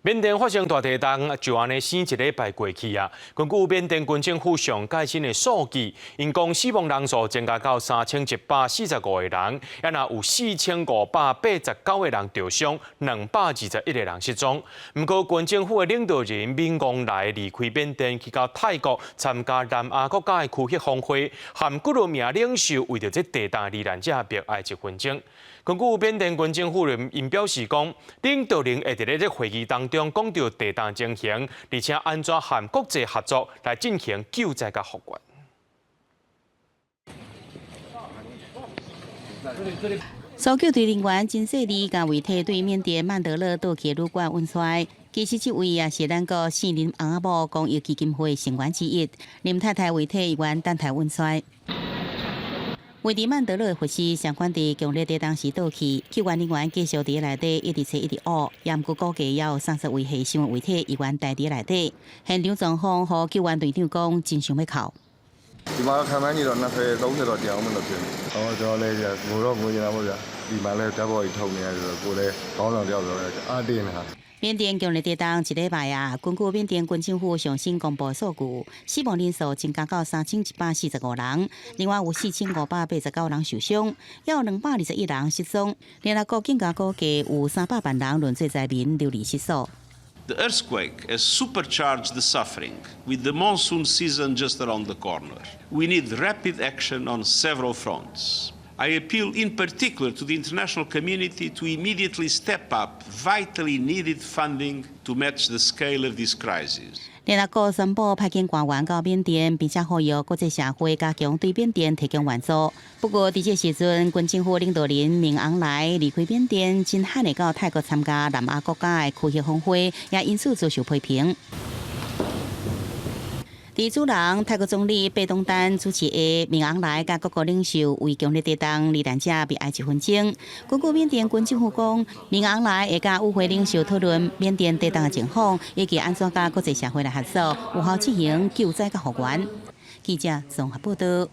緬甸發生大地動，就按呢生一禮拜過去啊。根據緬甸軍政府上最新的數據，𪜶講死亡人數增加到3145個人，也若有4589個人著傷，221個人失蹤。毋過軍政府的領導人敏昂萊離開緬甸去到泰國參加南亞國家的區域峰會，和幾落名領袖為著這地動罹難者默哀一分鐘。根據緬甸軍政府𪜶表示講，領導人會佇咧這會議當中講著地動情形，而且按怎和國際合作來進行救災佮復原。搜救隊人員真細膩，共遺體對緬甸曼德勒倒去旅館運出來。其實這位也是咱國聖林翁仔某公益基金會成員之一，林太太遺體猶原等待運出來。位佇曼德勒的佛寺相關佇強烈地動時倒去，救援人員繼續佇內底一直揣一直挖，也毋過估計猶有30位和尚的遺體猶原待佇內底。現場狀況，予救援隊長講真想欲哭。 ဒီမှာခန့်မှန်းကြည့်တော့20 30တော့ကြာအောင်မလို့ဖြစ်တယ်။ဟောကျွန်တော်လည်းငိုတော့ငိုနေတာပေါ့ဗျာ။ဒီမှာလည်းဓာတ်ပေါ်ကြီးထုံနေရတယ်ဆိုတော့ကိုယ်လည်းခေါင်းဆောင်တယောက်ဆိုတော့အားတင်းနေတာ 緬甸強烈地動一禮拜啊，根據緬甸軍政府上新公布數據，死亡人數增加到3145人，另外有4589人受傷，猶有221人失蹤。聯合國更加估計有300萬人淪做災民流離失所。 The earthquake has supercharged the suffering, with the monsoon season just around the corner. We need rapid action on several fronts. I appeal in particular to the international community to immediately step up vitally needed funding to match the scale of this crisis. 聯合國宣布派遣官員到緬甸，並且呼籲國際社會加強對緬甸提供援助。不過，佇這時陣，軍政府領導人敏昂萊離開緬甸，真罕會到泰國參加南亞國家的區域峰會，也因此遭受批評。佇主人泰國總理貝東丹主持下，敏昂萊佮各國領袖為強烈地動罹難者默哀一分鐘。根據緬甸軍政府講，敏昂萊會佮與會領袖討論緬甸地動的情況，以及按怎佮國際社會來合作，有效進行救災佮復原。記者綜合報道。